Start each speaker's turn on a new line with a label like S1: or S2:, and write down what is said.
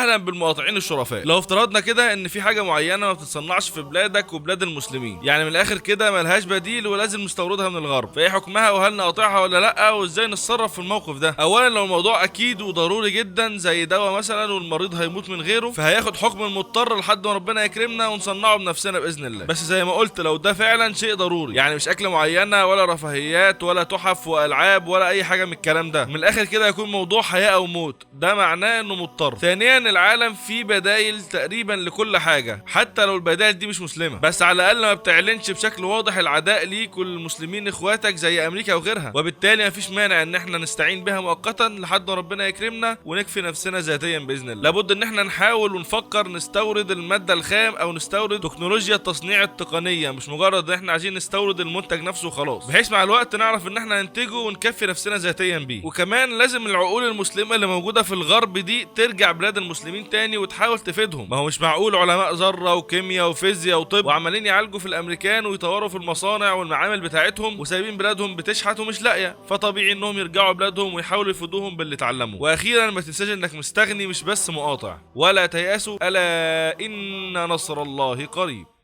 S1: اهلا بالمقاطعين الشرفاء. لو افترضنا كده ان في حاجة معينة ما بتتصنعش في بلادك وبلاد المسلمين، يعني من الاخر كده ملهاش بديل ولازم نستوردها من الغرب، فايه حكمها وهل نقاطعها ولا لا، وازاي نتصرف في الموقف ده؟ اولا لو الموضوع اكيد وضروري جدا زي دواء مثلا والمريض هيموت من غيره، فهياخد حكم المضطر لحد ما ربنا يكرمنا ونصنعه بنفسنا باذن الله. بس زي ما قلت لو ده فعلا شيء ضروري، يعني مش اكله معينة ولا رفاهيات ولا تحف والعاب ولا اي حاجة من الكلام ده، من الاخر كده يكون موضوع حياة او موت، ده معناه انه مضطر. ثانيا العالم فيه بدايل تقريبا لكل حاجة، حتى لو البدائل دي مش مسلمة، بس على الاقل ما بتعلنش بشكل واضح العداء ليك وللمسلمين اخواتك زي امريكا وغيرها، وبالتالي مفيش مانع ان احنا نستعين بها مؤقتا لحد ما ربنا يكرمنا ونكفي نفسنا ذاتيا باذن الله. لابد ان احنا نحاول ونفكر نستورد المادة الخام او نستورد تكنولوجيا التصنيع التقنية، مش مجرد ان احنا عايزين نستورد المنتج نفسه وخلاص، بحيث مع الوقت نعرف ان احنا ننتجه ونكفي نفسنا ذاتيا بيه. وكمان لازم العقول المسلمة اللي موجودة في الغرب دي ترجع بلاد المسلمين تاني وتحاول تفيدهم. ما هو مش معقول علماء ذره وكيمياء وفيزياء وطب وعمالين يعالجوا في الامريكان ويطوروا في المصانع والمعامل بتاعتهم وسايبين بلادهم بتشحت ومش لاقيه، فطبيعي انهم يرجعوا بلادهم ويحاولوا يفيدوهم باللي اتعلموه. واخيرا ما تنساش انك مستغني مش بس مقاطع، ولا تيأسوا، الا ان نصر الله قريب.